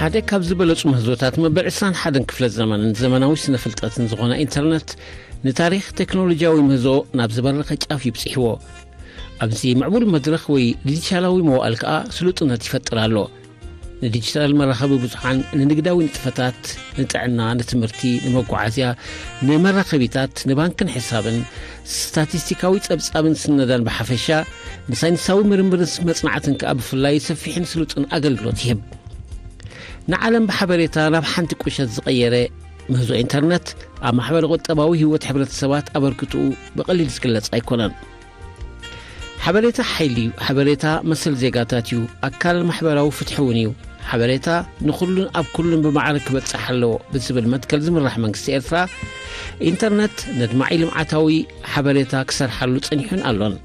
ሓደ ካብ ዝበለጹ ምህዞታት መበል ዕስራን ሓደን ክፍለ ዘመንን ዘመናዊ ስነ ፍልጠትን ዝኾነ ኢንተርነት፣ ንታሪኽ ቴክኖሎጂያዊ ምህዞ ናብ ዝበረኸ ጫፍ ይብጽሕዎ። ኣብዚ ምዕቡል መድረኽ ወይ ዲጂታላዊ መዋእል ከኣ ስሉጥነት ይፈጥር ኣሎ። ንዲጂታል መራኸቢ ብዙሓን፣ ንንግዳዊ ንጥፈታት፣ ንጥዕና፣ ንትምህርቲ፣ ንመጓዓዝያ፣ ንመራኸቢታት፣ ንባንክን ሕሳብን፣ ስታቲስቲካዊ ጸብጻብን ስነዳን ብሓፈሻ፣ ንሳይንሳዊ ምርምርን መጽናዕትን ከኣ ብፍላይ ሰፊሕን ስሉጥን ኣገልግሎት ይህብ። ንዓለም ብሓበሬታ ናብ ሓንቲ ቁሸት ዝቐየረ ምህዞ ኢንተርነት፣ ኣብ ማሕበረ ቁጠባዊ ህይወት ሕብረተሰባት ኣበርክትኡ ብቐሊል ዝግለጽ ኣይኮነን። ሓበሬታ ሓይሊ እዩ። ሓበሬታ መሰል ዜጋታት እዩ። ኣካል ማሕበራዊ ፍትሒ እውን እዩ። ሓበሬታ ንኹሉን ኣብ ኩሉን ብማዕረ ክበጽሕ ኣለዎ ብዝብል መትከል ዝምራሕ መንግስቲ ኤርትራ፣ ኢንተርነት ነድማዒ ልምዓታዊ ሓበሬታ ክሰርሓሉ ጸኒሑን ኣሎን።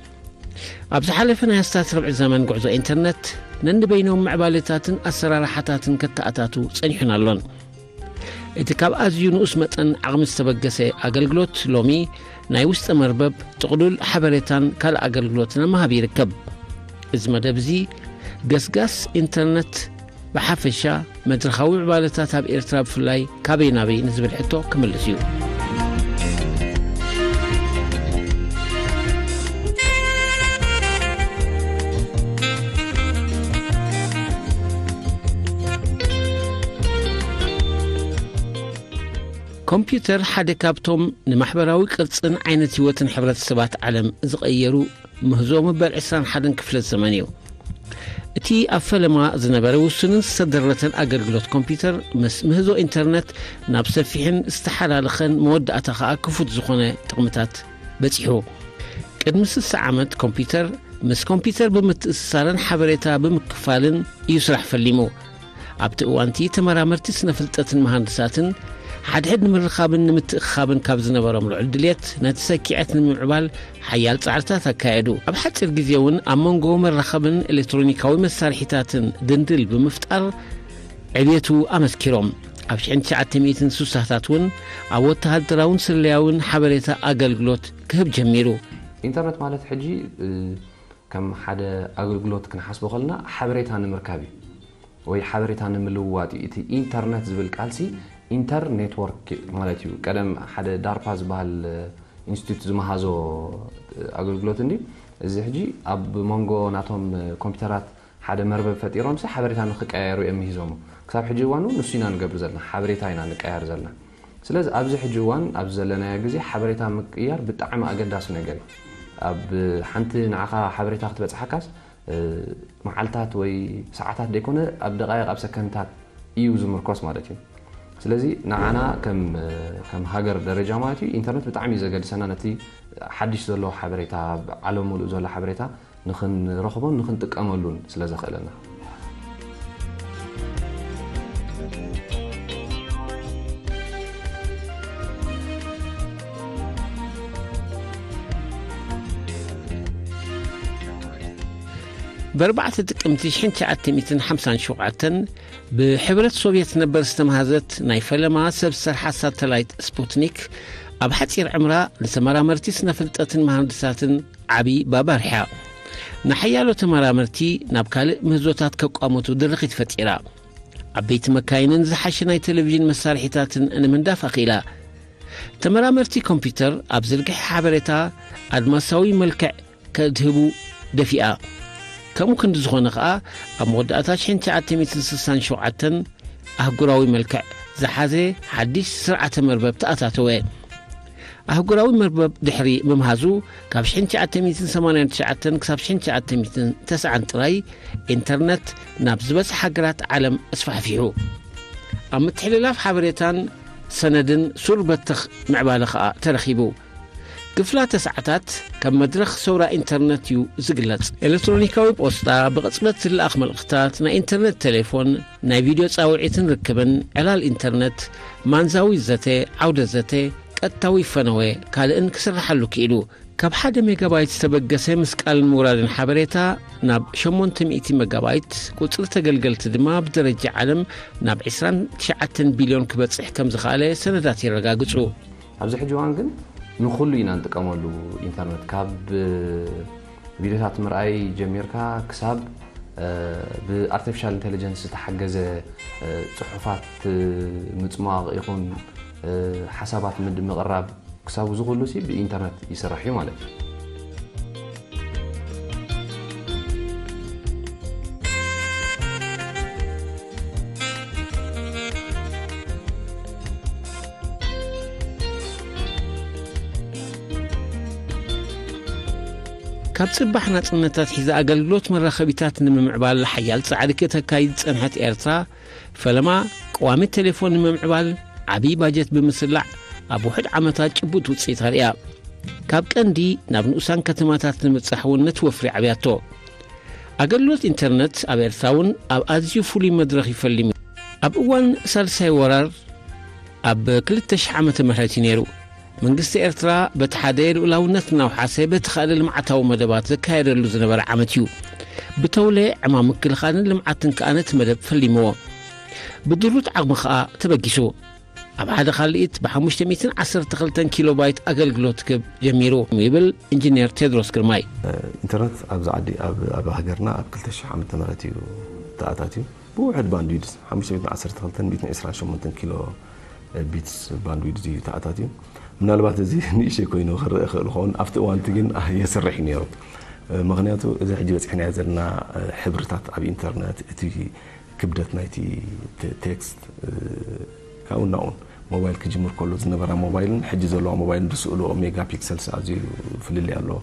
ኣብ ዝሓለፈ ናይ ኣስታት ርብዒ ዘመን ጉዕዞ ኢንተርነት፣ ነንበይኖም ምዕባለታትን ኣሰራርሓታትን ከተኣታቱ ጸኒሑን ኣሎን። እቲ ካብ ኣዝዩ ንኡስ መጠን ዓቕሚ ዝተበገሰ ኣገልግሎት፣ ሎሚ ናይ ውሽጠ መርበብ፣ ጥቕሉል ሓበሬታን ካልእ ኣገልግሎትን ኣብ ምሃብ ይርከብ። እዚ መደብ እዚ፣ ገስጋስ ኢንተርነት ብሓፈሻ፣ መድረኻዊ ምዕባለታት ኣብ ኤርትራ ብፍላይ ካበይ ናበይ ንዝብል ሕቶ ክምልስ እዩ። ኮምፒውተር ሓደ ካብቶም ንማሕበራዊ ቅርጽን ዓይነት ህይወትን ሕብረተሰባት ዓለም ዝቐየሩ ምህዞ መበል ዕስራን ሓደን ክፍለ ዘመን እዩ። እቲ ኣብ ፈለማ ዝነበረ ውሱንን ዝተደረተን ኣገልግሎት ኮምፒውተር፣ ምስ ምህዞ ኢንተርነት ናብ ሰፊሕን ዝተሓላለኸን፣ መወዳእታ ከኣ ክፉት ዝኾነ ጥቕምታት በጺሑ። ቅድሚ ስሳ ዓመት ኮምፒውተር ምስ ኮምፒውተር ብምትእስሳርን ሓበሬታ ብምክፋልን እዩ ስራሕ ፈሊሙ። ኣብቲ እዋንቲ ተመራመርቲ ስነ ፍልጠትን መሃንድሳትን ሓድሕድ ንምርኻብን ንምትእኽኻብን ካብ ዝነበሮም ልዑል ድልየት፣ ነቲ ሰኪዐት ንምምዕባል ሓያል ጻዕርታት ኣካየዱ። ኣብ ሓጺር ግዜ እውን ኣብ መንጎ መራኸብን ኤሌክትሮኒካዊ መሳርሒታትን ድንድል ብምፍጣር ዕብየቱ ኣመስኪሮም። ኣብ ሽሕን ትሽዓተ ሚእትን ስሳታት እውን ኣብ ወተሃደራውን ስለያውን ሓበሬታ ኣገልግሎት ክህብ ጀሚሩ። ኢንተርነት ማለት ሕጂ፣ እ፣ ከም ሓደ ኣገልግሎት ክንሓስቦ ከለና ሓበሬታ ንምርካብ እዩ፣ ወይ ሓበሬታ ንምልውዋጥ እዩ። እቲ ኢንተርነት ዝብል ቃልሲ ኢንተር ኔትወርክ ማለት እዩ። ቀደም ሓደ ዳርፓ ዝበሃል ኢንስቲትዩት ዝመሃዞ ኣገልግሎት እንዲ፣ እዚ ሕጂ ኣብ መንጎ ናቶም ኮምፒውተራት ሓደ መርበብ ፈጢሮምሲ ሓበሬታ ንክቀያየሩ እዮም ምሂዞሞ። ክሳብ ሕጂ እዋን እውን ንሱ ኢና ንገብር ዘለና፣ ሓበሬታ ኢና ንቀያየር ዘለና። ስለዚ ኣብዚ ሕጂ እዋን፣ ኣብዚ ዘለናዮ ግዜ ሓበሬታ ምቅያር ብጣዕሚ ኣገዳሲ ነገር እዩ። ኣብ ሓንቲ ንዓኻ ሓበሬታ ክትበጽሓካስ፣ እ፣ መዓልታት ወይ ሰዓታት ደይኮነ፣ ኣብ ደቃይቕ፣ ኣብ ሰከንድታት እዩ ዝምርኮስ ማለት እዩ። ስለዚ ንዓና ከም፣ ከም ሃገር ደረጃ ማለት እዩ፣ ኢንተርነት ብጣዕሚ እዩ ዘገድሰና፣ ነቲ ሓድሽ ዘሎ ሓበሬታ፣ ኣብ ዓለም ሙሉእ ዘሎ ሓበሬታ ንኽንረኽቦን ንኽንጥቀመሉን ስለ ዘኽእለና። ብኣርባዕተ ጥቅምቲ ሽሕን ትሽዓተ ሚእትን ሓምሳን ሸውዓተን፣ ብሕብረት ሶቭየት ነበር ዝተመሃዘት ናይ ፈለማ ሰብ ሰርሓ ሳተላይት ስፑትኒክ፣ ኣብ ሓጺር ዕምራ ንተመራመርቲ ስነ ፍልጠትን መሃንድሳትን ዓቢ ባብ ኣርሒያ። ንሓያሎ ተመራመርቲ ናብ ካልእ ምህዞታት ከቋምቱ ድርኺት ፈጢራ። ዓበይቲ መካይንን ዝሓሸ ናይ ቴሌቪዥን መሳርሒታትን ንምንዳፍ ኣኽኢላ። ተመራመርቲ ኮምፒውተር ኣብ ዝርግሐ ሓበሬታ ኣድማሳዊ መልክዕ ከድህቡ ደፊኣ። ከምኡ ክንዲ ዝኾነ ኸኣ፣ ኣብ መወዳእታ ሽሕን ትሽዓተ ሚእትን ስሳን ሸውዓተን ኣህጉራዊ መልክዕ ዝሓዘ ሓድሽ ስርዓተ መርበብ ተኣታተወ። ኣህጉራዊ መርበብ ድሕሪ ምምሃዙ፣ ካብ ሽሕን ትሽዓተ ሚእትን ሰማንያን ትሽዓተን ክሳብ ሽሕን ትሽዓተ ሚእትን ተስዓን ጥራይ፣ ኢንተርነት ናብ ዝበዝሓ ሃገራት ዓለም ኣስፋሕፊሑ። ኣብ ምትሕልላፍ ሓበሬታን ሰነድን ሱር በተኽ ምዕባለ ኸኣ ተረኺቡ። ክፍላተ ሰዓታት ከም መድረኽ ሰውራ ኢንተርነት እዩ ዝግለጽ። ኤሌክትሮኒካዊ ፖስጣ፣ ብቕጽበት ዝለኣኽ መልእኽታት፣ ናይ ኢንተርነት ቴሌፎን፣ ናይ ቪድዮ ጻውዒትን ርክብን፣ ዕላል ኢንተርነት፣ ማንዛዊ ዘተ፣ ዓውደ ዘተ፣ ቀጥታዊ ፈነወ፣ ካልእን ክስርሓሉ ክኢሉ። ካብ ሓደ ሜጋባይት ዝተበገሰ ምስቃልን ምውራድን ሓበሬታ ናብ ሸሞንተ ሚእቲ ሜጋባይት፣ ቁጽሪ ተገልገልቲ ድማ ብደረጃ ዓለም ናብ ዕስራን ትሽዓተን ቢልዮን ክበጽሕ ከም ዝኸኣለ ሰነዳት የረጋግጹ። ኣብዚ ሕጂ እዋን ግን ንኹሉ ኢና ንጥቀመሉ ኢንተርነት። ካብ ቪድዮታት ምርኣይ ጀሚርካ ክሳብ ብኣርቲፊሻል ኢንቴሊጀንስ ዝተሓገዘ ጽሑፋት ምጽማቕ ይኹን ሓሳባት ምድ ምቕራብ ክሳብ እዚ ኩሉ ሲ ብኢንተርነት ይስራሕ እዩ ማለት እዩ። ካብ ጽባሕ ናጽነታት ሒዛ ኣገልግሎት መራኸቢታት ንምምዕባል ሓያል ጻዕሪ ከተካይድ ዝጸንሐት ኤርትራ፣ ፈለማ ቀዋሚ ቴሌፎን ንምምዕባል ዓብዪ ባጀት ብምስላዕ ኣብ ውሑድ ዓመታት ጭቡጥ ውጽኢት ኣርእያ። ካብ ቀንዲ ናብ ንኡሳን ከተማታት ንምብጻሕ እውን ነቲ ወፍሪ ዓብያቶ። ኣገልግሎት ኢንተርነት ኣብ ኤርትራ እውን ኣብ ኣዝዩ ፍሉይ መድረኽ ይፈሊሙ። ኣብ እዋን ሳልሳይ ወራር ኣብ ክልተ ሽሕ ዓመተ ምህረት እዩ ነይሩ። መንግስቲ ኤርትራ በቲ ሓደ ልኡላውነት እናውሓሰ በቲ ካልእ ልምዓታዊ መደባት ዘካየደሉ ዝነበረ ዓመት እዩ። ብተውለ ዕማም ምክልኻልን ልምዓትን ከኣ ነቲ መደብ ፈሊምዎ። ብድሩት ዓቕሚ ከኣ ተበጊሱ። ኣብ ሓደ ካልኢት ብ ሓሙሽተ ሚእትን ዓሰርተ ክልተን ኪሎ ባይት ኣገልግሎት ክህብ ጀሚሩ ይብል ኢንጂነር ቴድሮስ ግርማይ። ኢንተርነት ኣብዚ ዓዲ ኣብ ኣብ ሃገርና ኣብ ክልተ ሽሕ ዓመተ ምህረት እዩ ተኣታትዩ። ብውሕድ ባንድዊድስ ሓሙሽተ ሚእትን ዓሰርተ ክልተን ሚእትን ዕስራን ሸሞንተን ኪሎ ቢትስ ባንድዊድስ እዩ ተኣታትዩ። ምናልባት እዚ ንእሽተይ ኮይኑ ክረአ ይኽእል ይኸውን፣ ኣብቲ እዋንቲ ግን የስርሕ እዩ ነይሩ። ምኽንያቱ እዚ ሕጂ በፂሕናዮ ዘለና ሕብርታት ኣብ ኢንተርነት፣ እቲ ክብደት ናይቲ ቴክስት ካብኡ ናብኡን ሞባይል ክጅምር ከሎ ዝነበራ ሞባይልን ሕጂ ዘለዋ ሞባይልን ብስእልኦ ሜጋ ፒክሰልስ ኣዝዩ ፍልልይ ኣለዎ።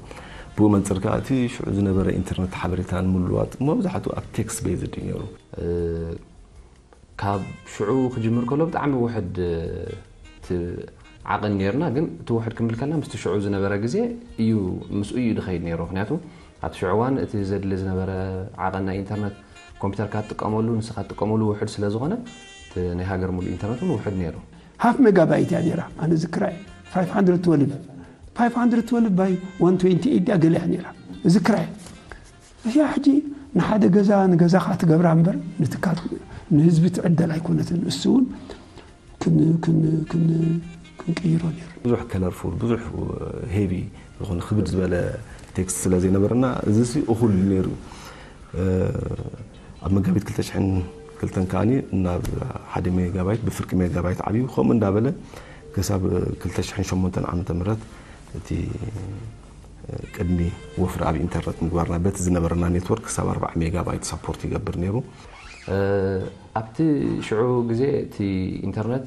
ብኡ መንፅር ከዓ እቲ ሽዑ ዝነበረ ኢንተርነት ሓበሬታ ንምልዋጥ መብዛሕትኡ ኣብ ቴክስት ቤዝድ እዩ ነይሩ። ካብ ሽዑ ክጅምር ከሎ ብጣዕሚ ውሕድ ዓቐን ነይርና፣ ግን እቲ ውሕድ ክንብል ከለና ምስቲ ሽዑ ዝነበረ ግዜ እዩ፣ ምስኡ እዩ ዝኸይድ ነይሩ። ምክንያቱ ኣብቲ ሽዑ እዋን እቲ ዘድሊ ዝነበረ ዓቐን ናይ ኢንተርነት ኮምፒተርካ ትጥቀመሉ ንስኻ ትጥቀመሉ ውሕድ ስለ ዝኾነ እቲ ናይ ሃገር ሙሉእ ኢንተርነት እውን ውሕድ ነይሩ። ሃፍ ሜጋባይት እያ ነይራ፣ ኣነ ዝክራ እየ። ፋይቭ ሃንድረድ ትወልቭ ፋይቭ ሃንድረድ ትወልቭ ባይ ዋን ትዌንቲ ኤይት ድያ ገለ እያ ነይራ፣ እዝክራ እየ። እዚኣ ሕጂ ንሓደ ገዛ ንገዛኻ ትገብራ እምበር ንትካል ንህዝቢ ትዕደል ኣይኮነትን። እሱ እውን ክንቅይሮ ነይሩ። ብዙሕ ከለርፉል ብዙሕ ሄቪ ዝኾነ ክብድ ዝበለ ቴክስት ስለ ዘይነበረና እዚ ሲ እኹል ነይሩ። ኣብ መጋቢት ክልተ ሽሕን ክልተን ከኣ ናብ ሓደ ሜጋባይት ብፍርቂ ሜጋባይት ዓብዩ ከምኡ እንዳበለ ክሳብ ክልተ ሽሕን ሸሞንተን ዓመተ ምህረት እቲ ቅድሚ ወፍሪ ኣብ ኢንተርነት ምግባርና በቲ ዝነበረና ኔትወርክ ክሳብ ኣርባዓ ሜጋባይት ሳፖርት ይገብር ነይሩ። ኣብቲ ሽዑ ግዜ እቲ ኢንተርነት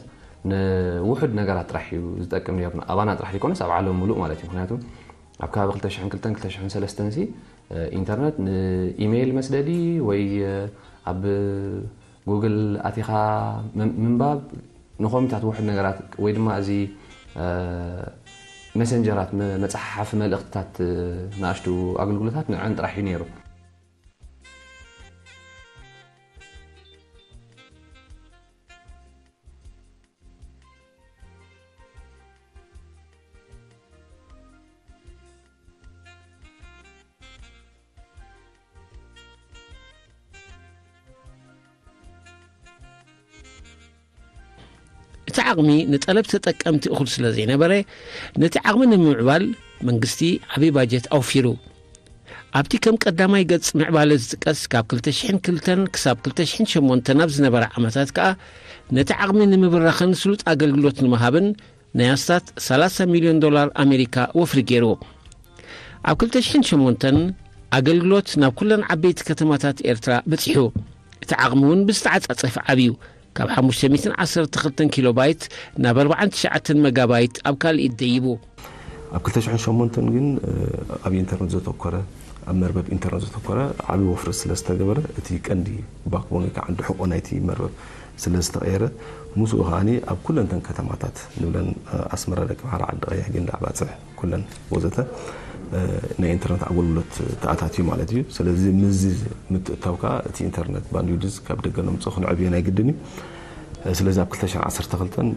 ንውሑድ ነገራት ጥራሕ እዩ ዝጠቅም ነይሩ። ኣባና ጥራሕ ዘይኮነስ ኣብ ዓለም ሙሉእ ማለት እዩ። ምክንያቱ ኣብ ከባቢ ክልተ ሽሕን ክልተን ክልተ ሽሕን ሰለስተን ሲ ኢንተርነት ንኢሜይል መስደዲ ወይ ኣብ ጉግል ኣቲኻ ምንባብ ንኮምታት ውሕድ ነገራት ወይ ድማ እዚ መሰንጀራት መፀሓሓፊ መልእክትታት ንኣሽቱ ኣገልግሎታት ንዐን ጥራሕ እዩ ነይሩ። እቲ ዓቕሚ ንጠለብ ተጠቀምቲ እኹል ስለ ዘይነበረ፣ ነቲ ዓቕሚ ንምምዕባል መንግስቲ ዓብዪ ባጀት ኣውፊሩ። ኣብቲ ከም ቀዳማይ ገጽ ምዕባለ ዝጥቀስ ካብ ክልተ ሽሕን ክልተን ክሳብ ክልተ ሽሕን ሸሞንተን ኣብ ዝነበረ ዓመታት ከኣ ነቲ ዓቕሚ ንምብራኽን ስሉጥ ኣገልግሎት ንምሃብን ናይ ኣስታት ሰላሳ ሚልዮን ዶላር ኣሜሪካ ወፍሪ ገይሩ። ኣብ ክልተ ሽሕን ሸሞንተን ኣገልግሎት ናብ ኩለን ዓበይቲ ከተማታት ኤርትራ በጺሑ። እቲ ዓቕሚ እውን ብዝተዓጻጸፈ ዓብዩ። ካብ ሓሙሽተ ሚእትን ዓሰርተ ክልተን ኪሎ ባይት ናብ ኣርባዓን ትሽዓተን መጋባይት ኣብ ካልኢት ደይቡ። ኣብ ክልተ ሽሕን ሸሞንተን ግን ኣብ ኢንተርነት ዘተኮረ ኣብ መርበብ ኢንተርነት ዘተኮረ ዓብዪ ወፍሪ ስለ ዝተገበረ እቲ ቀንዲ ባክቦን ወይ ከዓ ዓንዲ ሕቆ ናይቲ መርበብ ስለ ዝተቐየረ ምስኡ ከዓኒ ኣብ ኩለንተን ከተማታት ንብለን ኣስመራ፣ ደቂ ምሓራ፣ ዓዲ ቀይሕ፣ ጊንዳዕ፣ ባፅሕ ኩለን ወዘተ ናይ ኢንተርነት ኣገልግሎት ተኣታትዩ ማለት እዩ። ስለዚ ምስዚ ምትእታው ከዓ እቲ ኢንተርነት ባንድዊድዝ ካብ ደገ ነምፅኦ ክንዕብዮ ናይ ግድን እዩ። ስለዚ ኣብ ክልተ ሽሕን ዓሰርተ ክልተን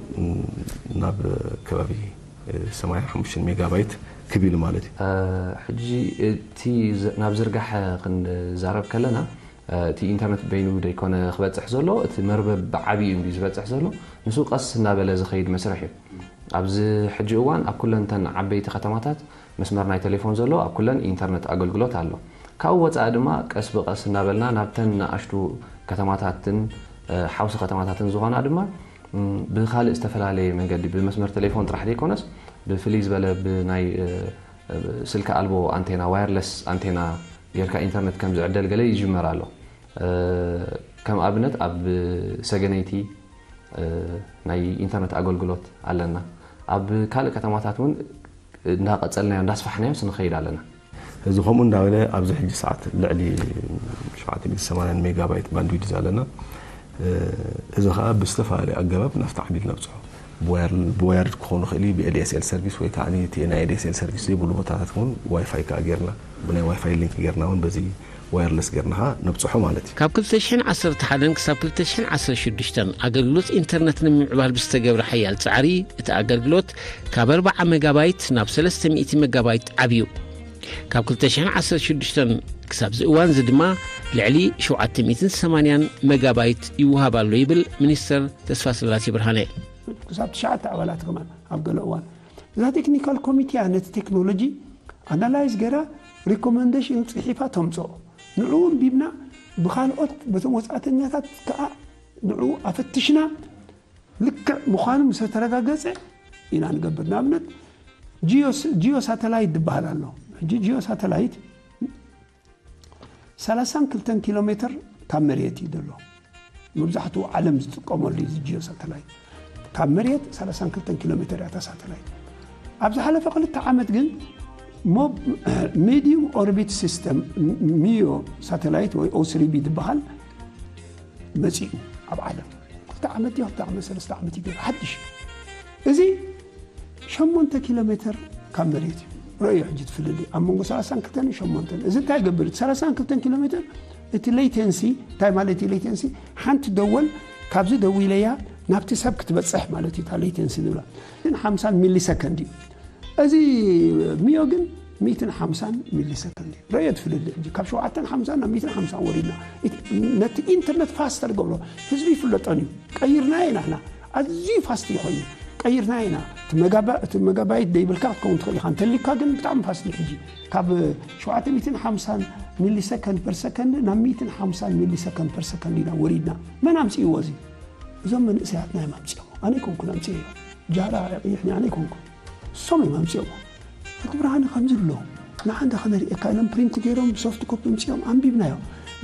ናብ ከባቢ ሰማንያ ሓሙሽተ ሜጋባይት ክብ ኢሉ ማለት እዩ። ሕጂ እቲ ናብ ዝርጋሐ ክንዛረብ ከለና እቲ ኢንተርነት በይኑ ደይኮነ ክበፅሕ ዘሎ፣ እቲ መርበብ ብዓብዩ እዩ ዝበፅሕ ዘሎ። ንሱ ቀስ እናበለ ዝኸይድ መስርሕ እዩ። ኣብዚ ሕጂ እዋን ኣብ ኩለን እተን ዓበይቲ ከተማታት መስመር ናይ ቴሌፎን ዘሎ፣ ኣብ ኩለን ኢንተርነት ኣገልግሎት ኣሎ። ካብኡ ወፃኢ ድማ ቀስ ብቐስ እናበልና ናብተን ንኣሽቱ ከተማታትን ሓውሲ ከተማታትን ዝኾና ድማ ብካልእ ዝተፈላለየ መንገዲ ብመስመር ቴሌፎን ጥራሕ ዘይኮነስ ብፍልይ ዝበለ ብናይ ስልኪ ኣልቦ ኣንቴና፣ ዋየርለስ ኣንቴና ጌርካ ኢንተርነት ከም ዝዕደል ገለ ይጅመር ኣሎ። ከም ኣብነት ኣብ ሰገነይቲ ናይ ኢንተርነት ኣገልግሎት ኣለና። ኣብ ካልእ ከተማታት እውን እንዳቐጸልናዮ እንዳስፋሕናዮ ስንኸይድ ኣለና። እዚ ከምኡ እንዳበለ ኣብዚ ሕጂ ሰዓት ልዕሊ ሸውዓተ ሚእቲ ሰማንያን ሜጋባይት ባንድዊድዝ ኣለና። እዚ ከዓ ብዝተፈላለየ ኣገባብ ናብቲ ዓሚል ነብፅሖ። ብዋየርድ ክኾኑ ይኽእል እዩ፣ ብኤዲኤስኤል ሰርቪስ ወይ ከዓ እቲ ናይ ኤዲኤስኤል ሰርቪስ ዘይብሉ ቦታታት እውን ዋይፋይ ከዓ ጌርና ብናይ ዋይፋይ ሊንክ ጌርና እውን በዚ ዋየርለስ ጌርና ከዓ ነብፅሖ ማለት እዩ። ካብ ክልተ ሽሕን ዓሰርተ ሓደን ክሳብ ክልተ ሽሕን ዓሰርተ ሽዱሽተን ኣገልግሎት ኢንተርነት ንምምዕባል ብዝተገብረ ሓያል ጻዕሪ እቲ ኣገልግሎት ካብ ኣርብዓ ሜጋባይት ናብ ሰለስተ ሚእቲ ሜጋባይት ዓብዩ። ካብ ክልተ ሽሕን ዓሰርተ ሽዱሽተን ክሳብ እዚ እዋን እዚ ድማ ልዕሊ ሸውዓተ ሚእትን ሰማንያን ሜጋባይት ይወሃብ ኣሎ ይብል ሚኒስተር ተስፋስላሴ ብርሃነ። ክሳብ ትሽዓተ ኣባላት ከማን ኣብ ገለ እዋን እዛ ቴክኒካል ኮሚቴያ ነቲ ቴክኖሎጂ ኣናላይዝ ገይራ ሪኮመንዴሽን ፅሒፋ ተምፅኦ። ንዕኡ ኣንቢብና ብካልኦት በቶም ወፃእተኛታት ከዓ ንዕኡ ኣፈትሽና ልክዕ ምዃኑ ምስ ተረጋገፀ ኢና ንገብር። ንኣብነት ጂዮ ሳተላይት ዝበሃል ኣሎ። ሕጂ ጂዮ ሳተላይት ሰላሳን ክልተን ኪሎ ሜትር ካብ መሬት እዩ ዘሎ። መብዛሕትኡ ዓለም ዝጥቀመሉ እዩ እዚ ጂኦ ሳተላይት። ካብ መሬት ሰላሳን ክልተን ኪሎ ሜትር እያ እታ ሳተላይት። ኣብ ዝሓለፈ ክልተ ዓመት ግን ሜዲዩም ኦርቢት ሲስተም ሚዮ ሳተላይት ወይ ኦስሪቢ ዝበሃል መፂኡ ኣብ ዓለም። ክልተ ዓመት ድዮ ክልተ ዓመት ሰለስተ ዓመት ይገይሩ ሓድሽ። እዚ ሸሞንተ ኪሎ ሜትር ካብ መሬት እዩ። ረእዮ ሕጂ ትፍልልይ ኣብ መንጎ ሰላሳን ክልተን ሸሞንተን። እዚ እንታይ ይገብር? እቲ ሰላሳን ክልተን ኪሎ ሜትር እቲ ሌተንሲ እንታይ ማለት እዩ? ሌተንሲ ሓንቲ ደወል ካብዚ ደዊለያ ናብቲ ሰብ ክትበፅሕ ማለት እዩ። እታ ሌተንሲ ንብላ ግን ሓምሳን ሚሊ ሰከንድ እዩ። እዚ ሚዮ ግን ሚእትን ሓምሳን ሚሊ ሰከንድ እዩ። ረእዮ ትፍልልይ ሕጂ ካብ ሸውዓተን ሓምሳን ናብ ሚእትን ሓምሳን ወሪድና። ነቲ ኢንተርነት ፋስተር ገብሮ ህዝቢ ይፍለጠን እዩ። ቀይርናዮ ኢና ንሕና። ኣዝዩ ፋስት እዩ ኮይኑ ቀይርናዮ ኢና። እቲ መጋባይት ደይብልካ ክትከውን ትኽእል ኢኻ እንተሊካ ግን ብጣዕሚ ፋስት እዩ። ሕጂ ካብ ሸውዓተ ሚእትን ሓምሳን ሚሊ ሰከንድ ፐር ሰከንድ ናብ ሚእትን ሓምሳን ሚሊ ሰከንድ ፐር ሰከንድ ኢና ወሪድና። መን ኣምፅእዎ እዚ? እዞም መንእሰያትና እዮም ኣምፅኦም። ኣነ ኣይኮንኩን ኣምፅኤዮ። ጃራ ቀይሕኒ ኣነ ኣይኮንኩን። እሶም እዮም ኣምፅኦም። ሕጊ ብርሃነ ከምዚ ኣሎ ንዓንዳ ከነርእየካ ኢሎም ፕሪንት ገይሮም ሶፍት ኮፒ ኣምፅኦም ኣንቢብናዮ።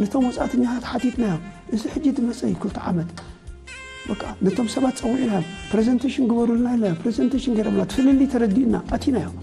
ነቶም ወፃእተኛታት ሓቲትናዮም። እዚ ሕጂ ዝመፀ እዩ ክልተ ዓመት በቃ ነቶም ሰባት ፀዊዕናዮም ፕሬዘንቴሽን ግበሩልና ኢልና ፕሬዘንቴሽን ገይሮምና ትፍልሊ ተረዲእና ኣቲናዮም።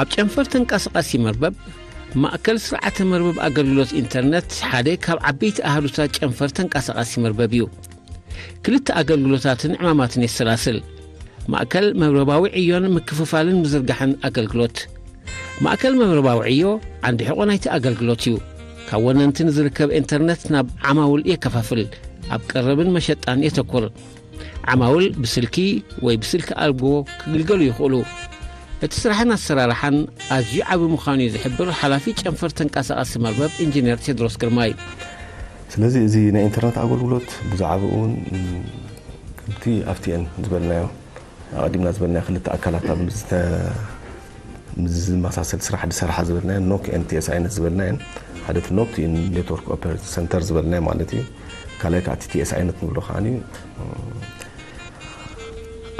ኣብ ጨንፈር ተንቀሳቓሲ መርበብ ማእከል ስርዓተ መርበብ ኣገልግሎት ኢንተርነት ሓደ ካብ ዓበይቲ ኣሃዱታት ጨንፈር ተንቀሳቓሲ መርበብ እዩ። ክልተ ኣገልግሎታትን ዕማማትን የሰላስል። ማእከል መርበባዊ ዕዮን ምክፍፋልን ምዝርጋሕን ኣገልግሎት። ማእከል መርበባዊ ዕዮ ዓንዲ ሕቖ ናይቲ ኣገልግሎት እዩ። ካብ ወነንቲ ንዝርከብ ኢንተርነት ናብ ዓማውል የከፋፍል። ኣብ ቀረብን መሸጣን የተኩር። ዓማውል ብስልኪ ወይ ብስልኪ ኣልቦ ክግልገሉ ይኽእሉ። እቲ ስራሕን ኣሰራርሓን ኣዝዩ ዓቢ ምዃኑ እዩ ዝሕብር ሓላፊ ጨንፈር ተንቀሳቓሲ መርበብ ኢንጂነር ቴድሮስ ግርማይ። ስለዚ እዚ ናይ ኢንተርነት ኣገልግሎት ብዛዕባኡ እውን ከምቲ ኣብቲኤን ዝበልናዮ ኣቐዲምና ዝበልናዮ ክልተ ኣካላት ኣብ ዝተ- ምስ ዝመሳሰል ስራሕ ዝሰርሓ ዝበልናየን ኖክ ኤንቲኤስ ኣይነት ዝበልናየን ሓደ እቲ ኖክ ኔትወርክ ኦፐሬቲንግ ሰንተር ዝበልናዮ ማለት እዩ። ካልኣይ ከዓ እቲ ቲኤስ ኣይነት ንብሎ ከዓኒ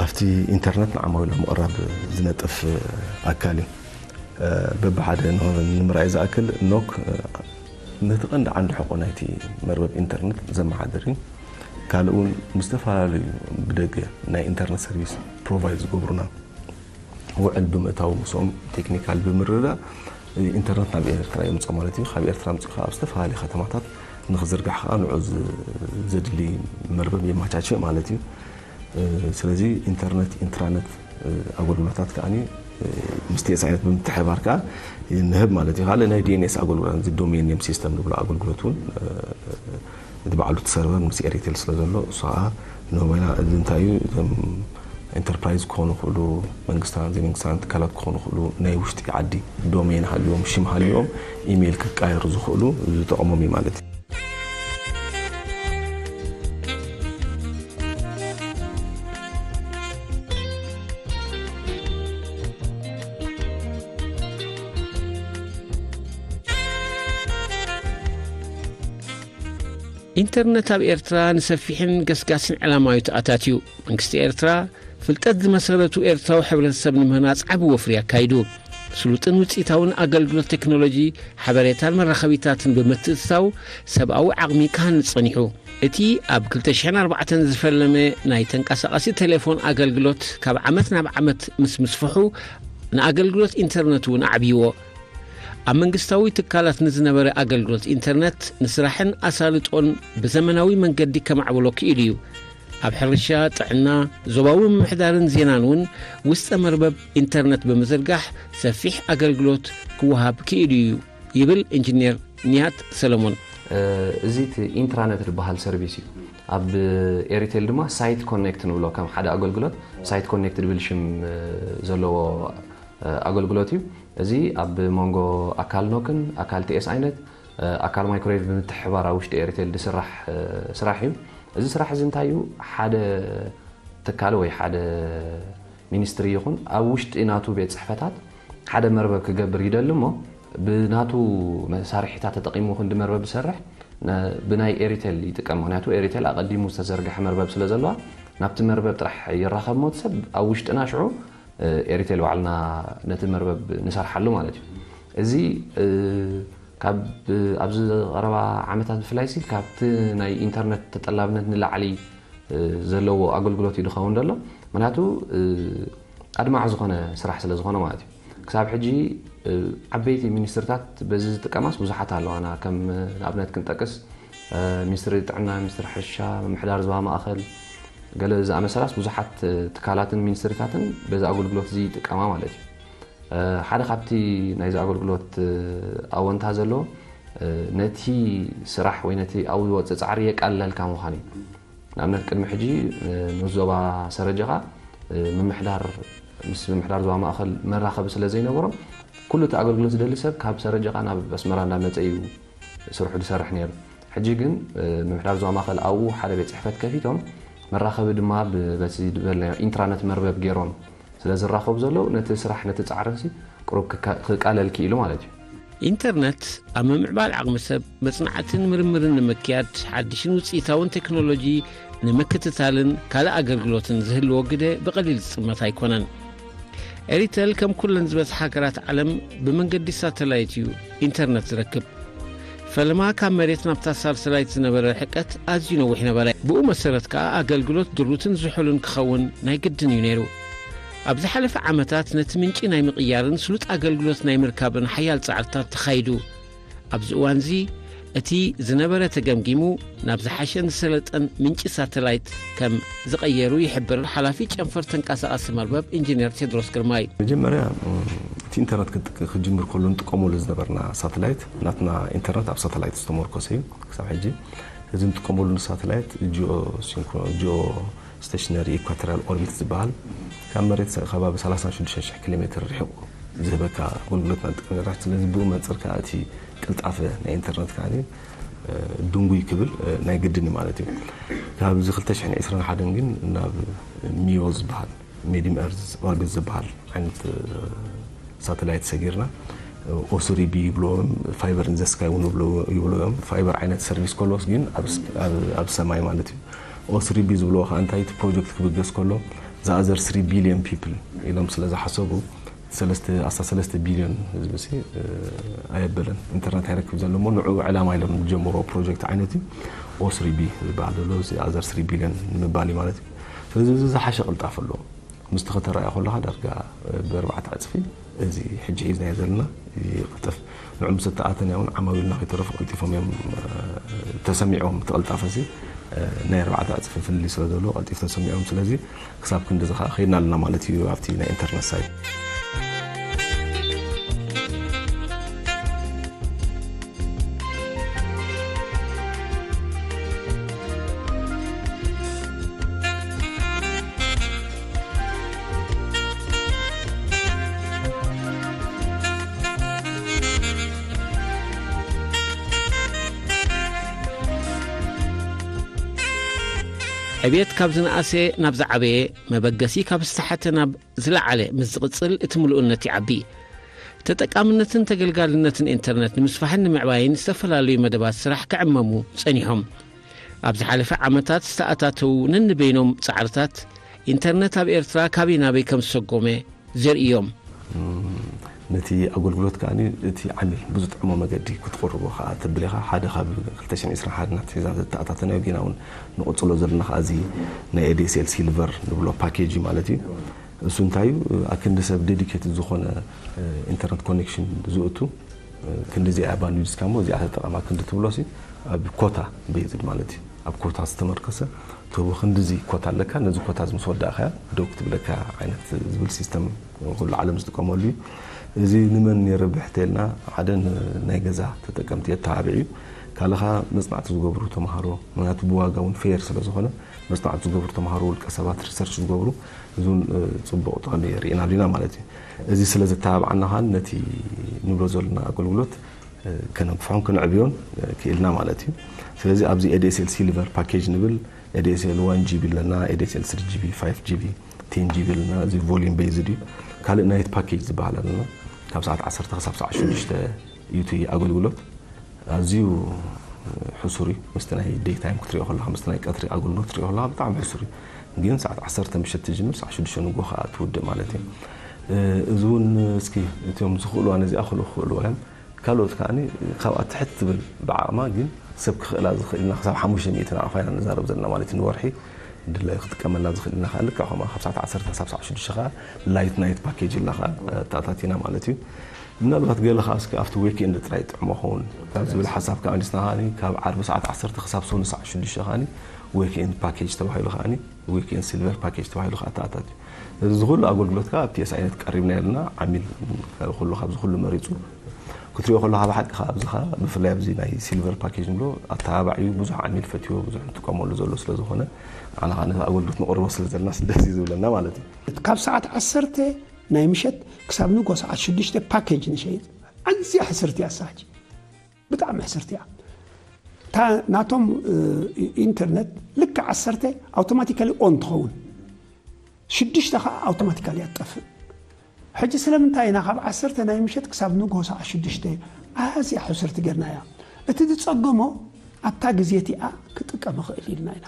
ኣብቲ ኢንተርነት ንዓማዊል ኣብ ምቕራብ ዝነጥፍ ኣካል እዩ። በብሓደ ንምርኣይ ዝኣክል ኖክ ነቲ ቀንዲ ዓንዲ ሕቆ ናይቲ መርበብ ኢንተርነት ዘመሓድር እዩ። ካልእ እውን ምስ ዝተፈላለዩ ብደገ ናይ ኢንተርነት ሰርቪስ ፕሮቫይድ ዝገብሩና ውዕል ብምእታው ምስኦም ቴክኒካል ብምርዳእ ኢንተርነት ናብ ኤርትራ የምፅኦ ማለት እዩ። ካብ ኤርትራ ኣምፂኡ ከዓ ኣብ ዝተፈላለዩ ከተማታት ንክዝርጋሕ ከዓ ንዑ ዘድሊ መርበብ የማቻቸ ማለት እዩ። ስለዚ ኢንተርነት ኢንትራነት ኣገልግሎታት ከዓ ምስ ቲኤስ ኣይነት ብምትሕባር ከዓ ንህብ ማለት እዩ። ካልእ ናይ ዲኤንኤስ ኣገልግሎት ዶሜን ኔም ሲስተም ንብሎ ኣገልግሎት እውን እቲ ባዕሉ እቲ ሰርቨር ምስ ኤሪቴል ስለ ዘሎ፣ እሱ ከዓ ንሞባይልና እዚ እንታይ እዩ፣ እዞም ኢንተርፕራይዝ ክኾኑ ይኽእሉ፣ መንግስታን ዘይመንግስታን ትካላት ክኾኑ ይኽእሉ፣ ናይ ውሽጢ ዓዲ ዶሜን ሃልዮም፣ ሽም ሃልዮም፣ ኢሜይል ክቃየሩ ዝኽእሉ ዝጠቕሞም እዩ ማለት እዩ። ኢንተርነት ኣብ ኤርትራ ንሰፊሕን ገስጋስን ዕላማዊ ተኣታትዩ። መንግስቲ ኤርትራ ፍልጠት ዝመሰረቱ ኤርትራዊ ሕብረተሰብ ንምህናጽ ዓቢ ወፍሪ ኣካይዱ። ስሉጥን ውጽኢታውን ኣገልግሎት ቴክኖሎጂ፣ ሓበሬታን መራኸቢታትን ብምትእትታው ሰብኣዊ ዓቕሚ ክሃንጽ ጸኒሑ። እቲ ኣብ ክልተ ሽሕን ኣርባዕተን ዝፈለመ ናይ ተንቀሳቓሲ ቴሌፎን ኣገልግሎት ካብ ዓመት ናብ ዓመት ምስ ምስፍሑ፣ ንኣገልግሎት ኢንተርነት እውን ኣዕብይዎ። ኣብ መንግስታዊ ትካላት ንዝነበረ ኣገልግሎት ኢንተርነት ንስራሕን ኣሳልጦን ብዘመናዊ መንገዲ ከማዕብሎ ክኢሉ እዩ። ኣብ ሕርሻ፣ ጥዕና፣ ዞባዊ ምምሕዳርን ዜናን እውን ውስጠ መርበብ ኢንተርነት ብምዝርጋሕ ሰፊሕ ኣገልግሎት ክወሃብ ክኢሉ እዩ ይብል ኢንጂነር ንያት ሰለሞን። እዚ ኢንትራነት ዝበሃል ሰርቪስ እዩ። ኣብ ኤሪቴል ድማ ሳይት ኮኔክት ንብሎ፣ ከም ሓደ ኣገልግሎት ሳይት ኮኔክት ዝብል ሽም ዘለዎ ኣገልግሎት እዩ። እዚ ኣብ መንጎ ኣካል ኖክን ኣካል ቲኤስ ኣይነት ኣካል ማይክሮዌቭ ብምትሕባር ኣብ ውሽጢ ኤሪቴል ዝስራሕ ስራሕ እዩ። እዚ ስራሕ እዚ እንታይ እዩ? ሓደ ትካል ወይ ሓደ ሚኒስትሪ ይኹን ኣብ ውሽጢ ናቱ ቤት ፅሕፈታት ሓደ መርበብ ክገብር ይደሊ እሞ፣ ብናቱ መሳርሒታት ተጠቒሙ ክንዲ መርበብ ዝሰርሕ ብናይ ኤሪቴል ይጥቀም። ምክንያቱ ኤሪቴል ኣቐዲሙ ዝተዘርገሐ መርበብ ስለ ዘለዋ፣ ናብቲ መርበብ ጥራሕ ይራኸብ እሞ፣ እቲ ሰብ ኣብ ውሽጥና ሽዑ ኤሪቴል ባዕልና ነቲ መርበብ ንሰርሓሉ ማለት እዩ። እዚ ካብ ኣብዚ ቀረባ ዓመታት ብፍላይ ሲ ካብቲ ናይ ኢንተርነት ተጠላብነት ንላዕሊ ዘለዎ ኣገልግሎት እዩ ዝኸውን ዘሎ። ምክንያቱ ኣድማዕ ዝኾነ ስራሕ ስለ ዝኾነ ማለት እዩ። ክሳብ ሕጂ ዓበይቲ ሚኒስትርታት በዚ ዝጥቀማስ ብዙሓት ኣለዋና። ከም ንኣብነት ክንጠቅስ ሚኒስትሪ ጥዕና፣ ሚኒስትሪ ሕርሻ፣ ምምሕዳር ዞባ ማእኸል፣ ገለ ዝኣመሰላስ ብዙሓት ትካላትን ሚኒስትሪታትን በዚ ኣገልግሎት እዚ ይጥቀማ ማለት እዩ። ሓደ ካብቲ ናይዚ ኣገልግሎት ኣወንታ ዘሎ ነቲ ስራሕ ወይ ነቲ ኣብ ዝወፅእ ፃዕሪ የቃልለልካ ምዃን እዩ። ንኣብነት ቅድሚ ሕጂ ንዞባ ሰረጀኻ ምምሕዳር ምስ ምምሕዳር ዞባ ማእኸል መራኸቢ ስለ ዘይነበሮም ኩሉ እቲ ኣገልግሎት ዝደሊ ሰብ ካብ ሰረጀኻ ናብ ኣስመራ እንዳመፀ እዩ ስርሑ ዝሰርሕ ነይሩ። ሕጂ ግን ምምሕዳር ዞባ ማእኸል ኣብኡ ሓደ ቤት ፅሕፈት ከፊቶም መራኸቢ ድማ በቲ ዝበልናዮ ኢንትራነት መርበብ ገይሮም ስለ ዝራኸቡ ዘለዉ ነቲ ስራሕ ነቲ ፃዕሪ ሲ ቅሩብ ክቃለል ክኢሉ ማለት እዩ። ኢንተርነት ኣብ ምምዕባል ዓቕሚ ሰብ መጽናዕትን ምርምርን ንምክያድ ሓድሽን ውጽኢታውን ቴክኖሎጂ ንምክትታልን ካልእ ኣገልግሎትን ዝህልዎ ግደ ብቐሊል ዝጽመት ኣይኮነን። ኤሪተል ከም ኩለን ዝበዝሓ ሃገራት ዓለም ብመንገዲ ሳተላይት እዩ ኢንተርነት ዝረክብ። ፈለማ ካብ መሬት ናብታ ሳተላይት ዝነበረ ርሕቀት ኣዝዩ ነዊሕ ነበረ። ብኡ መሰረት ከኣ ኣገልግሎት ድሩትን ዝሑልን ክኸውን ናይ ግድን እዩ ነይሩ። ኣብ ዝሓለፈ ዓመታት ነቲ ምንጪ ናይ ምቕያርን ስሉጥ ኣገልግሎት ናይ ምርካብን ሓያል ጻዕርታት ተኻይዱ። ኣብዚ እዋንዚ እቲ ዝነበረ ተገምጊሙ ናብ ዝሓሸን ዝሰለጠን ምንጪ ሳተላይት ከም ዝቐየሩ ይሕብር ሓላፊ ጨንፈር ተንቀሳቓሲ መርበብ ኢንጂነር ቴድሮስ ግርማይ። መጀመርያ እቲ ኢንተርነት ክጅምር ከሎ ንጥቀመሉ ዝነበርና ሳተላይት ናትና ኢንተርነት ኣብ ሳተላይት ዝተመርኮሰ እዩ። ክሳብ ሕጂ እዚ ንጥቀመሉ ሳተላይት ጂኦ ሲንክሮ ጂኦ ስቴሽነሪ ኢኳቶሪያል ኦርቢት ዝበሃል ካብ መሬት ከባቢ ሰላሳ ሽዱሽተ ሽሕ ኪሎ ሜትር ርሒቑ ዝህበካ ኣገልግሎት ኢና ንጥቀም ዘለና። ስለዚ ብኡ መንፅር ከዓ እቲ ቅልጣፈ ናይ ኢንተርነት ከዓ ድንጉይ ክብል ናይ ግድን እዩ ማለት እዩ። ካብዚ ክልተ ሽሕን ዕስራን ሓደን ግን ናብ ሚዮ ዝበሃል ሜዲም ኤርዝ ኦርቢት ዝበሃል ዓይነት ሳተላይት ሰጊርና ኦስሪ ቢ ይብልዎም ፋይበር ኢን ዘ ስካይ እውን ይብልዎም። ፋይበር ዓይነት ሰርቪስ ከሎስ ግን ኣብ ሰማይ ማለት እዩ። ኦስሪ ቢ ዝብልዎ ከዓ እንታይ እቲ ፕሮጀክት ክብገስ ከሎ ዝኣዘር ስሪ ቢልዮን ፒፕል ኢሎም ስለ ዝሓሰቡ ሰለስተ ኣስታ ሰለስተ ቢልዮን ህዝቢ ሲ ኣየበለን ኢንተርነት ኣይረክብ ዘሎ እሞ ንዑ ዕላማ ኢሎም ዝጀመርዎ ፕሮጀክት ዓይነት እዩ። ኦስሪ ቢ ዝበሃል ዘሎ ዝኣዘር ስሪ ቢልዮን ንምባል እዩ ማለት እዩ። ስለዚ እዚ ዝሓሸ ቅልጣፍ ኣለዎ። ምስቲ ከተረኣዮ ከለኻ ዳርጋ ብኣርባዕተ ዕፅፊ እዚ ሕጂ ሒዝናዮ ዘለና ይቕልጥፍ። ንዑ ምስ ተኣተናዮ እውን ዓማዊልና ከይተረፉ ቀልጢፎም እዮም ተሰሚዖም። እቲ ቅልጣፈ ሲ ናይ ኣርባዕተ ዕፅፊ ፍልልይ ስለ ዘለዎ ቀልጢፉ ተሰሚዖም። ስለዚ ክሳብ ክንድዚ ከዓ ከይድና ኣለና ማለት እዩ ኣብቲ ናይ ኢንተርነት ሳይት። ዕብየት ካብ ዝነኣሰ ናብ ዝዓበየ፣ መበገሲ ካብ ዝተሓተ ናብ ዝለዓለ ምስ ዝቕጽል፣ እቲ ምሉእነት ይዓቢ። ተጠቃምነትን ተገልጋልነትን ኢንተርነት ንምስፋሕን ንምዕባይን ዝተፈላለዩ መደባት ስራሕ ክዕመሙ ጸኒሖም። ኣብ ዝሓለፈ ዓመታት ዝተኣታተዉ ነንበይኖም ጻዕርታት፣ ኢንተርነት ኣብ ኤርትራ ካበይ ናበይ ከም ዝሰጎመ ዘርእዮም። ነቲ ኣገልግሎት ከኣ እቲ ዓሚል ብዝጥዕሞ መገዲ ክትቕርቦ ከኣ ተብል ኢኻ። ሓደ ካብ ክልተ ሽሕን ዕስራን ሓደን ኣትሒዛ ዝተኣታተናዮ፣ ጌና እውን ንቕጽሎ ዘለና ከኣ እዚ ናይ ኤዲኤስኤል ሲልቨር ንብሎ ፓኬጅ እዩ ማለት እዩ። እሱ እንታይ እዩ? ኣክንዲ ሰብ ዴዲኬትድ ዝኾነ ኢንተርነት ኮኔክሽን ዝእቱ፣ ክንዲ እዚኣ ባንድዊድዝ እስካ እሞ እዚኣ ተጠቐም ኣክንዲ ትብሎ ሲ ኣብ ኮታ ቤዝድ ማለት እዩ። ኣብ ኮታ ዝተመርከሰ፣ ትህቦ ክንዲ እዚ ኮታ ኣለካ፣ ነዚ ኮታ እዚ ምስ ወዳእካያ ደው ክትብለካ ዓይነት ዝብል ሲስተም ኩሉ ዓለም ዝጥቀመሉ እዩ። እዚ ንመን የርብሕ ተልና፣ ሓደ ን-፣ ናይ ገዛ ተጠቀምቲ የተባብዕ እዩ። ካልኻ መጽናዕቲ ዝገብሩ ተምሃሮ፣ ምክንያቱ ብዋጋ እውን ፌር ስለ ዝኾነ መጽናዕቲ ዝገብሩ ተምሃሮ፣ ውልቀ ሰባት ሪሰርች ዝገብሩ፣ እዚ እውን ጽቡቕ ጥቕሚ ርኢናሉ ኢና ማለት እዩ። እዚ ስለ ዘተባብዓና ኸኣ ነቲ ንብሎ ዘለና ኣገልግሎት ከነንፍሖን ክንዕብዮን ክኢልና ማለት እዩ። ስለዚ ኣብዚ ኤዲኤስኤል ሲልቨር ፓኬጅ ንብል፣ ኤዲኤስኤል ዋን ጂቢ ኣለና፣ ኤዲኤስኤል ስሪ ጂቢ፣ ፋይቭ ጂቢ፣ ቴን ጂቢ ኣለና። እዚ ቮሊዩም ቤዝድ እዩ። ካልእ ናይት ፓኬጅ ዝበሃል ኣለና። ካብ ሰዓት ዓሰርተ ክሳብ ሰዓት ሽዱሽተ እዩ እቲ ኣገልግሎት። ኣዝዩ ሕሱር እዩ። ምስቲ ናይ ዴይ ታይም ክትሪኦ ከለኻ፣ ምስቲ ናይ ቀትሪ ኣገልግሎት ክትሪኦ ከለኻ ብጣዕሚ ሕሱር እዩ። ግን ሰዓት ዓሰርተ ምሸት ትጅምር፣ ሰዓት ሽዱሽተ ንግሆ ከኣ ትውድእ ማለት እዩ። እዚ እውን እስኪ እቶም ዝኽእልዋ ነዚኣ ክኽእልዋ እዮም። ካልኦት ከኣ ካብኣ ትሕት ትብል ብዓቕማ ግን ሰብ ክኽእላ ዝኽእል ኢና። ክሳብ ሓሙሽተ ሚእቲ ናቕፋ ኢና ንዛረብ ዘለና ማለት እዩ። ንወርሒ ድላዩ ክጥቀመላ ዝኽእል ኢና። ከኣ ልክዕ ከምኣ ካብ ሰዓት ዓሰርተ ክሳብ ሰዓት ሽዱሽተ ከኣ ላይት ናይት ፓኬጅ ኢልና ከኣ ኣተኣታቲና ማለት እዩ። ምናልባት ገለ ከኣ እስኪ ኣብቲ ዊክኤንድ ጥራይ ጥዕሞ ኸውን ካብ ዝብል ሓሳብ ከኣ ኣንዲስና ከኣ ካብ ዓርቢ ሰዓት ዓሰርተ ክሳብ ሶኒ ሰዓት ሽዱሽተ ከኣ ዊክኤንድ ፓኬጅ ተባሂሉ ከኣ ዊክኤንድ ሲልቨር ፓኬጅ ተባሂሉ ከኣ ተኣታትዩ። እዚ ኩሉ ኣገልግሎት ከኣ ኣብ ቲኤስኣይነት ቀሪብና ኣለና። ዓሚል ኩሉ ካብዚ ኩሉ መሪጹ ክትሪኦ ከለኻ ብሓቂ ከኣ ኣብዚ ከኣ ብፍላይ ኣብዚ ናይ ሲልቨር ፓኬጅ ንብሎ ኣተባባዒ እዩ። ብዙሕ ዓሚል ፈትዮ ብዙሕ ንጥቀመሉ ዘሎ ስለ ዝኾነ ንዓና ከኣ ነቲ ኣገልግሎት ንቕርቦ ስለ ዘለና ደስ እዩ ዝብለና ማለት እዩ። ካብ ሰዓት ዓሰርተ ናይ ምሸት ክሳብ ንጎ ሰዓት ሽዱሽተ ፓኬጅ ንሸይጥ። ኣዝያ ሕስርቲ እያ እሳ ሕጂ። ብጣዕሚ ሕስርቲ እያ። እታ ናቶም ኢንተርነት ልክዕ ዓሰርተ ኣውቶማቲካሊ ኦን ትኸውን። ሽዱሽተ ከዓ ኣውቶማቲካሊ እያ ትጠፍእ። ሕጂ ስለምንታይ ኢና ካብ ዓሰርተ ናይ ምሸት ክሳብ ንግሆ ሰዓት ሽዱሽተ ኣዝያ ሕስርቲ ጌርናያ? እቲ ዝጸገሞ ኣብታ ግዜ እቲኣ ክጥቀም ይኽእል ኢልና ኢና።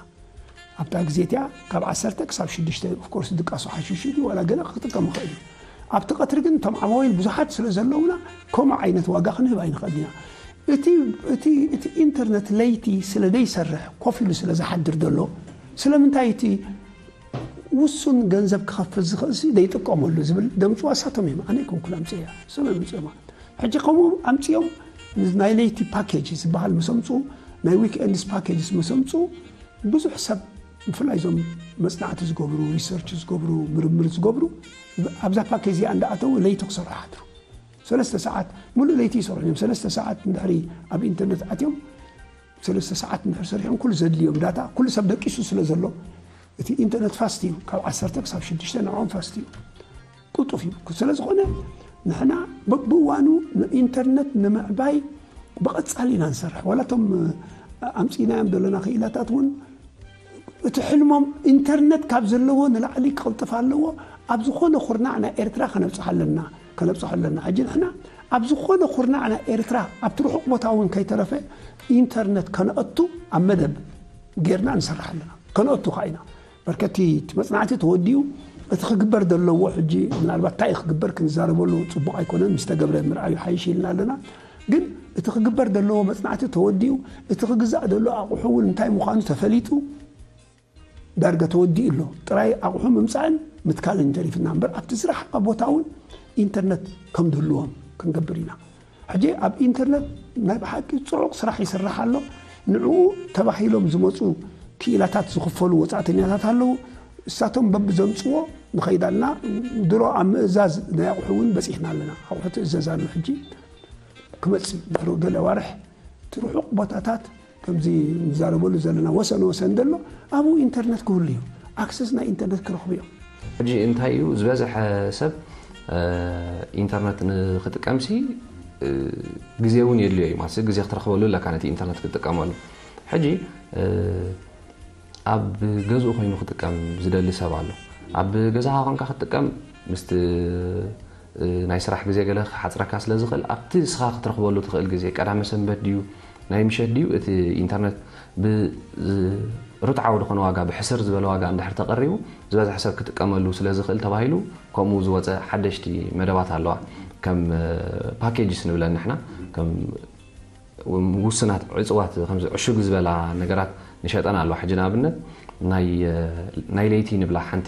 ኣብታ ግዜ እቲኣ ካብ ዓሰርተ ክሳብ ሽዱሽተ ኦፍኮርስ ድቃሱ ሓሽሽ እዩ ዋላ ገለ ክጥቀም ይኽእል እዩ። ኣብቲ ቀትሪ ግን እቶም ዓማዊል ብዙሓት ስለ ዘለውና ከምኡ ዓይነት ዋጋ ክንህብ ኣይንኽእል ኢና። እቲ እቲ እቲ ኢንተርነት ለይቲ ስለ ዘይሰርሕ ኮፍ ኢሉ ስለ ዝሓድር ዘሎ ስለምንታይ እቲ ውሱን ገንዘብ ክኸፍል ዝኽእል ሲ ዘይጥቀመሉ ዝብል ደምፅዋ እሳቶም እዮም። ኣነ ኣይኮንኩን ኣምፅኤያ፣ እሶም እዮም ኣምፅኦማ። ሕጂ ከምኡ ኣምፅኦም ናይ ለይቲ ፓኬጅ ዝበሃል ምስ ኣምፅኡ ናይ ዊክኤንድስ ፓኬጅስ ምስ ኣምፅኡ ብዙሕ ሰብ ብፍላይ እዞም መፅናዕቲ ዝገብሩ ሪሰርች ዝገብሩ ምርምር ዝገብሩ ኣብዛ ፓኬጅ እዚኣ እንዳኣተው ለይቲ ክሰርሑ ሓድሩ ሰለስተ ሰዓት ሙሉእ ለይቲ ይሰርሑ እዮም። ሰለስተ ሰዓት እንድሕሪ ኣብ ኢንተርነት ኣትዮም ሰለስተ ሰዓት እንድሕር ሰሪሖም ኩሉ ዘድልዮም ዳታ ኩሉ ሰብ ደቂሱ ስለ ዘሎ እቲ ኢንተርነት ፋስት እዩ። ካብ ዓሰርተ ክሳብ ሽዱሽተ ንዕኦም ፋስት እዩ፣ ቅልጡፍ እዩ። ስለ ዝኾነ ንሕና በብእዋኑ ንኢንተርነት ንምዕባይ ብቐጻሊ ኢና ንሰርሕ። ዋላ እቶም ኣምጺእናዮም ዘለና ክኢላታት እውን እቲ ሕልሞም ኢንተርነት ካብ ዘለዎ ንላዕሊ ክቕልጥፍ ኣለዎ፣ ኣብ ዝኾነ ኩርናዕ ናይ ኤርትራ ከነብጽሖ ኣለና ከነብጽሖ ኣለና። ሕጂ ንሕና ኣብ ዝኾነ ኩርናዕ ናይ ኤርትራ ኣብቲ ርሑቕ ቦታ እውን ከይተረፈ ኢንተርነት ከነእቱ ኣብ መደብ ጌርና ንሰርሕ ኣለና። ከነእቱ ከዓ ኢና። በርከቲ እቲ መፅናዕቲ ተወዲኡ እቲ ክግበር ዘለዎ ሕጂ ምናልባት እንታይ ክግበር ክንዛረበሉ ፅቡቕ ኣይኮነን፣ ምስ ተገብረ ምርኣዩ ሓይሽ ኢልና ኣለና። ግን እቲ ክግበር ዘለዎ መፅናዕቲ ተወዲኡ እቲ ክግዛእ ዘሎ ኣቑሑ እውን እንታይ ምዃኑ ተፈሊጡ ዳርጋ ተወዲኡ ኣሎ። ጥራይ ኣቑሑ ምምፃእን ምትካልን ተሪፍና እምበር ኣብቲ ዝረሓቐ ቦታ እውን ኢንተርነት ከም ድህልዎም ክንገብር ኢና። ሕጂ ኣብ ኢንተርነት ናይ ብሓቂ ፅዑቕ ስራሕ ይስራሕ ኣሎ። ንዕኡ ተባሂሎም ዝመፁ ክኢላታት ዝኽፈሉ ወፃእተኛታት ኣለዉ። እሳቶም በብዘምፅዎ ንኸይድ ኣለና። ድሮ ኣብ ምእዛዝ ናይ ኣቑሑ እውን በፂሕና ኣለና። ኣቑሑ ትእዘዝ ኣሎ ሕጂ ክመፅእ ድሕሪ ገለ ኣዋርሕ እቲ ርሑቕ ቦታታት ከምዚ ንዛረበሉ ዘለና ወሰን ወሰን ዘሎ ኣብኡ ኢንተርነት ክህሉ እዩ። ኣክሰስ ናይ ኢንተርነት ክረኽቡ እዮም። ሕጂ እንታይ እዩ ዝበዝሐ ሰብ ኢንተርነት ንክጥቀምሲ ግዜ እውን የድልዮ እዩ ማለት ግዜ ክትረኽበሉ ኣለካ ነቲ ኢንተርነት ክትጥቀመሉ። ሕጂ ኣብ ገዝኡ ኮይኑ ክጥቀም ዝደሊ ሰብ ኣሎ። ኣብ ገዛኻ ኮንካ ክትጥቀም ምስቲ ናይ ስራሕ ግዜ ገለ ክሓፅረካ ስለ ዝኽእል ኣብቲ ንስኻ ክትረኽበሉ ትኽእል ግዜ ቀዳመ ሰንበት ድዩ ናይ ምሸት ድዩ እቲ ኢንተርነት ብርትዓዊ ዝኾነ ዋጋ ብሕስር ዝበለ ዋጋ እንድሕር ተቐሪቡ ዝበዝሐ ሰብ ክጥቀመሉ ስለ ዝኽእል ተባሂሉ ከምኡ ዝወፀ ሓደሽቲ መደባት ኣለዋ። ከም ፓኬጅስ ንብለን ንሕና ከም ውስናት ዕፅዋት ከምዚ ዕሹግ ዝበላ ነገራት ንሸጠን ኣለዋ። ሕጂ ንኣብነት ናይ ለይቲ ንብላ ሓንቲ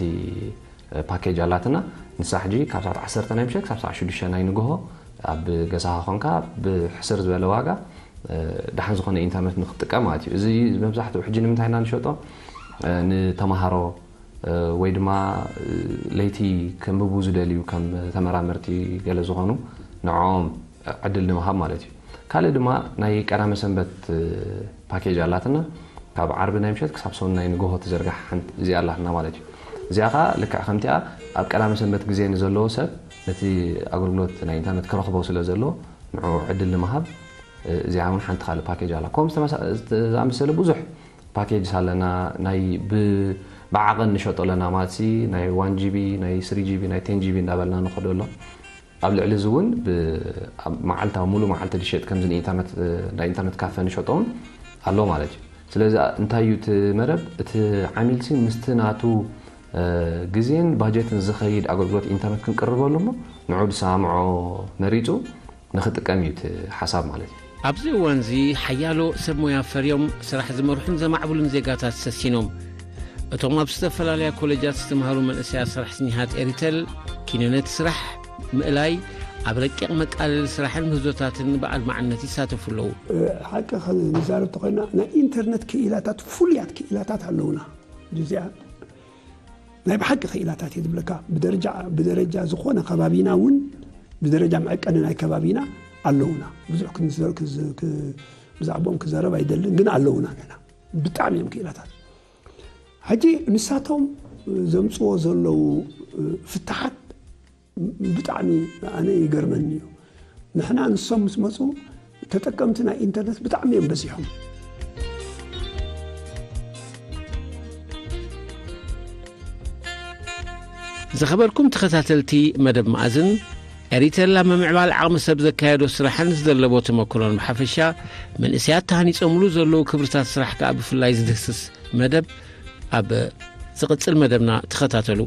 ፓኬጅ ኣላትና። ንሳ ሕጂ ካብ ሰዓት ዓሰርተ ናይ ምሸት ክሳብ ሰዓት ሽዱሽተ ናይ ንግሆ ኣብ ገዛኻ ኮንካ ብሕስር ዝበለ ዋጋ ደሓን ዝኾነ ኢንተርነት ንክትጥቀም ማለት እዩ። እዚ መብዛሕትኡ ሕጂ ንምንታይ ኢና ንሸጦ? ንተምሃሮ ወይ ድማ ለይቲ ከንብቡ ዝደልዩ ከም ተመራመርቲ ገለ ዝኾኑ ንዕኦም ዕድል ንምሃብ ማለት እዩ። ካልእ ድማ ናይ ቀዳመ ሰንበት ፓኬጅ ኣላትና። ካብ ዓርቢ ናይ ምሸት ክሳብ ሰኑይ ናይ ንግሆ ትዝርጋሕ ሓንቲ እዚኣ ኣላትና ማለት እዩ። እዚኣ ኸዓ ልክዕ ከምቲኣ ኣብ ቀዳመ ሰንበት ግዜ ንዘለዎ ሰብ ነቲ ኣገልግሎት ናይ ኢንተርነት ክረኽቦ ስለ ዘለዎ ንዕኡ ዕድል ንምሃብ እዚኣ እውን ሓንቲ ካልእ ፓኬጅ ኣላ። ከምኡ ዝተመሳ- ዝኣመሰለ ብዙሕ ፓኬጅስ ኣለና። ናይ ብ- ብዓቐን ንሸጦ ኣለና ማለት ሲ ናይ ዋን ጂቢ ናይ ስሪ ጂቢ ናይ ቴን ጂቢ እንዳበልና ንኸዶ ኣሎ። ኣብ ልዕሊ እዚ እውን ብ- ኣብ መዓልታዊ ሙሉ መዓልቲ ዝሸጥ ከምዚ ንኢንተርነት ናይ ኢንተርነት ካፈ ንሸጦ እውን ኣሎ ማለት እዩ። ስለዚ እንታይ እዩ እቲ መረብ እቲ ዓሚል ሲ ምስቲ ናቱ ግዜን ባጀትን ዝኸይድ ኣገልግሎት ኢንተርነት ክንቅርበሉ እሞ ንዑ ዝሰማምዖ መሪፁ ንክጥቀም እዩ እቲ ሓሳብ ማለት እዩ። ኣብዚ እዋንዚ ሓያሎ ሰብ ሞያ ፈርዮም ስራሕ ዝመርሑን ዘማዕብሉን ዜጋታት ሰሲኖም። እቶም ኣብ ዝተፈላለያ ኮሌጃት ዝተምሃሩ መንእሰያት ስራሕ ስኒሃት ኤሪተል ኪነነት ስራሕ ምእላይ ኣብ ረቂቕ መቃለሊ ስራሕን ምህዞታትን በዓል መዓልነት ይሳተፉ ኣለዉ። ሓቂ ንዛረብ ተኮይና ናይ ኢንተርነት ክኢላታት ፍሉያት ክኢላታት ኣለውና። እዚኣ ናይ ብሓቂ ክኢላታት እየ ዝብለካ። ብደረጃ ብደረጃ ዝኾነ ከባቢና እውን ብደረጃ መዐቀኒ ናይ ከባቢና ኣለውና። ብዙሕ ብዛዕቦም ክዘረብ ኣይደልን ግን ኣለውና ገና ብጣዕሚ እዮም ክኢላታት። ሕጂ ንሳቶም ዘምፅዎ ዘለዉ ፍትሓት ብጣዕሚ ኣነ ይገርመኒ እዩ። ንሕና ንሶም ምስ መፁ ተጠቀምቲ ናይ ኢንተርነት ብጣዕሚ እዮም በዚሖም። ዝኸበርኩም ተኸታተልቲ መደብ መኣዝን ኤሪተል ኣብ ምምዕባል ዓቕሚ ሰብ ዘካየዶ ስራሕን ዝደለቦ ተመክሮን ብሓፈሻ መንእሰያት ተሃኒፆምሉ ዘለዉ ክብርታት ስራሕ ከዓ ብፍላይ ዝድህስስ መደብ ኣብ ዝቕፅል መደብና ተኸታተሉ።